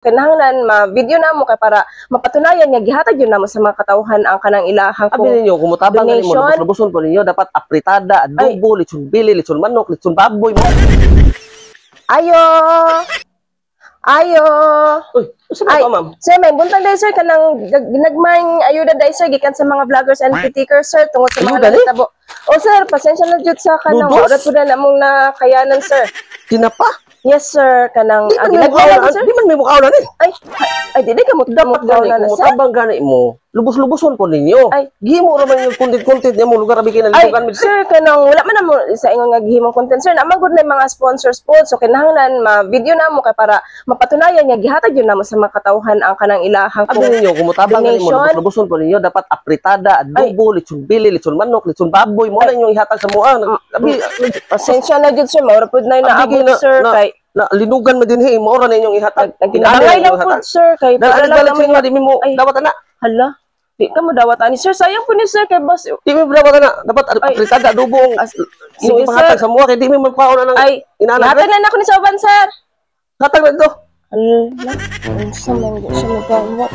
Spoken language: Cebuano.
Kinahanglan ma-video namo kay para mapatunayan nga gihatag yun namo sa mga katawhan ang kanang ilahang Abi kung ninyo, kung mutabang gani mo, donation. Lubos-luboson po ninyo, dapat apritada, adobo, lechon bili, lechon manok, lechon baboy mo. Ayo! Ayo! Uy, usa ba Ay, ka, ma'am? Sir, may buntag day, sir, kanang ginagmayng ayuda day, sir, gikan sa mga vloggers and critiquers, sir, tungod sa mga Ayuda ni? nahitabo. O sir, pasensya na jud sa kanang Lubos? wala po na namong nakayanan, sir. Tinapa? Yes, sir, kanang Di man may ginagmay mukhaw lang, sir. di man may mukhaw na ni. Ay, ay, di ka mo Dapat gani, na, kung sir. mutabang gani mo, lubos-luboson po ninyo. Ay. Gihimo ra man yung content-content niya mo lugar abi kay Ay, nalibugan mi. sir, kanang wala man namo sa ingon nga gihimong content, sir. Naman gud na yung mga sponsors po. So kinahanglan ma-video namo kay para mapatunayan nga gihatag yun namo sa mga katawhan ang kanang ilahang Abi kung ninyo, kung mutabang gani mo, donation. Lubos-luboson po ninyo, dapat apritada, adobo, lechon bili, lechon manok, lechon baboy, mo na inyong ihatag sa mua. Abi, Pasensya na jud, sir, maura pud na yung Abi, naabot, sir, kay na linugan man din mo ra na inyong ihatag. nagkinabangay lang pud, sir, kay Dahil para alit lang balik sa naman inyo, di mo Ay. dapat ana. Hala, di ka mo dawat ani, sir. Sayang po ni sir kay boss. Di mo dapat ana. Dapat Ay. apritada, adobo ang Sige, inyong ipangatag sir. sa mua kay di mi magpaon na ng Ay, inana. hatag na nako ni sa uban, sir. Hatag na dito. Hala, unsa man siya magkawat?